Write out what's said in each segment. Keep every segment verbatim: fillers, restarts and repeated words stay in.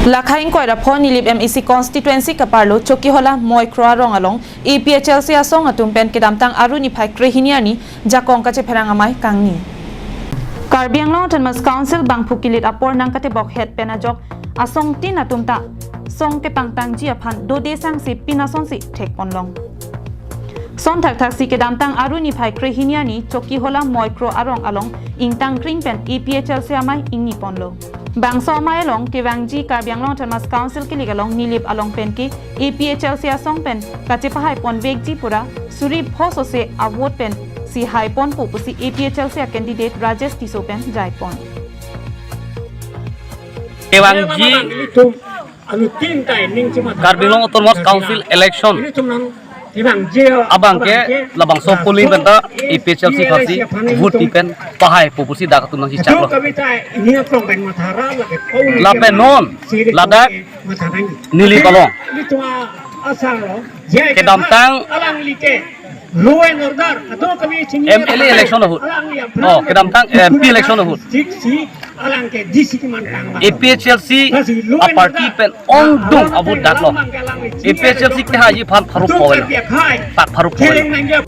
Lakhai ingkoi ra pho Nilip M A C constituency kaparlo Chokihola Moikro arong along A P H L C asong atum pen kedamtang Aru niphai krehini arni jakong kachepherang amei kangni. Karbi Anglong Autonomous Council bangphu kilit apor nangkatebok het pen ajok asong tin atum ta song kepangtangji aphan dode sangsi pin asonsi thekponlong. Son thakthaksi kedamtang Aru niphai krehini arni Chokihola Moikro arong along ingtangkring pen A P H L C amei ingniponlo. Bangso amei along kevangji Karbi Anglong Autonomous Council kilik along Nilip along pen ke A P H L C asong pen kachepahaiponvekji pura suri pho sose avote pensi haiponpo pusi A P H L C acandidate Rajesh Tisso pen jaipon. Kevangji Karbi Anglong Autonomous Council election abang ke labangso polling pen ta A P H L C aphansi vote pi pen pahaipo pusi dak atum nangchechaklo. Lapen non ladak Nilip along kedamtang M L A election ahut. Oh, kedamtang M P election ahut. A P H L C aparty pen ongdung avote daklo. A P H L C kehaiji aphan pharo pho avelo. Pak pharo pho avelo.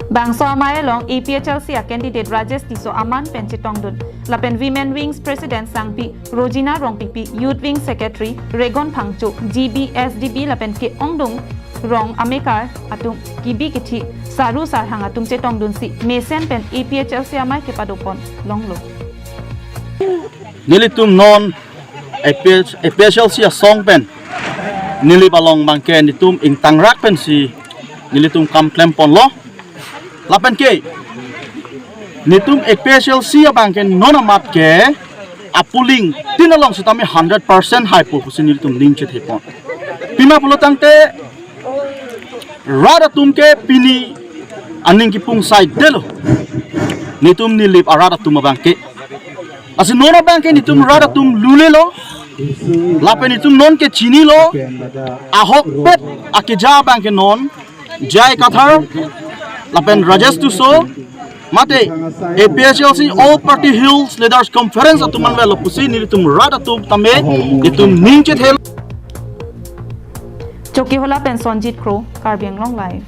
Bangso amei along A P H L C acandidate Rajesh Tisso aman pen chetongdun. Lapen Women Wings President Sangpi Rojina Rongpipi, Youth Wing Secretary Regon Phangcho, G B, S D B lapen ke-ongdung rong amekar atum kibi kithi saru sarhang atum chetongdunsi mesen pen A P H L C amei kepadoponlonglo. Nelitum non A P H, A P H L C asong pen Nilip along abang ke netum ingtangrak pensi nelitum kam klemponlo. Lapen ke netum A P H L C abang ke non amat ke a-polling tin along sitame hundred percent haipo pusi nelitum ning chethepon. Pima pulo tangte rat atum ke pini aning kipung saidetlo. Netum Nilip arat atum abang ke. Lasi non abang ke netum rat atum lulelo. Lapen netum non ke chinilo. Ahokpet akeja abang ke non J I Kathar lapen Rajesh Tisso mate A P H L C All Party Hills Leaders Conference atum anvetlo pusi nelitum rat atum tame netum ning chethelo. Chokihola pen Sonjit Kro, Karbi Anglong Live.